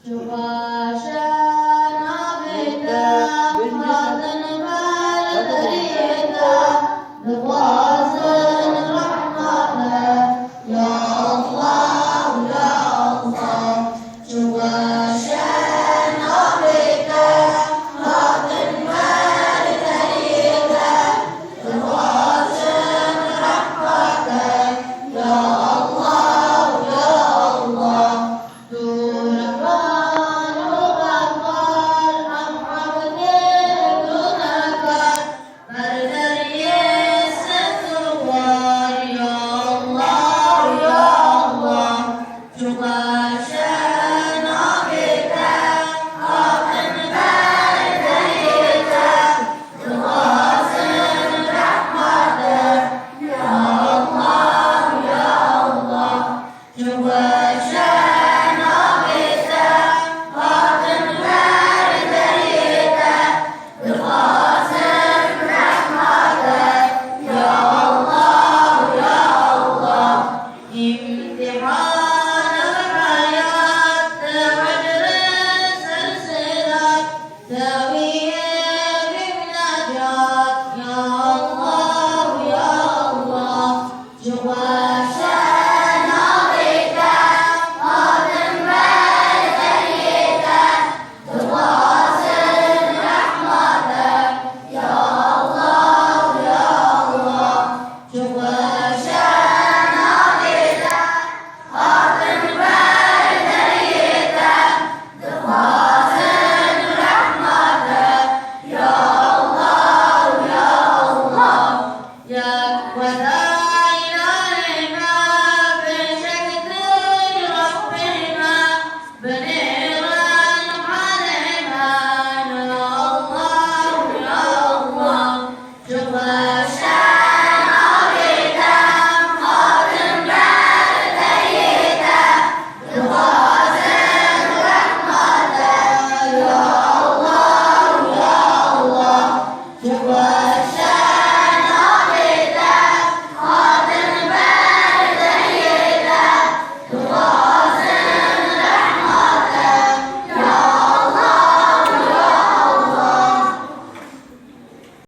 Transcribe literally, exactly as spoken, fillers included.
Çiqaşe navê te hatin ber deriyê te, dixwazin rehma te, ya Allah, ya Allah. Çiqaşe navê te hatin ber deriyê te, dixwazin rehma te, ya Allah, ya Allah. Çiqaşe navê te hatin ber deriyê te, dixwazin rehma te, ya Allah, ya Allah. Îmtîhana heyat te hecrê ser sêrat, dawiyê necat, ya Allah, ya Allah. Çiqaşe navê te hatin ber deriyê te, dixwazin rehma te, ya Allah, ya Allah. Çiqaşe navê te hatin ber deriyê te, dixwazin rehma te, ya Allah, ya Allah. Yek weda îlahê me, pêşek tu yî Rebbê me, binêrin halê me, ya Allah, ya Allah. Çiqaşe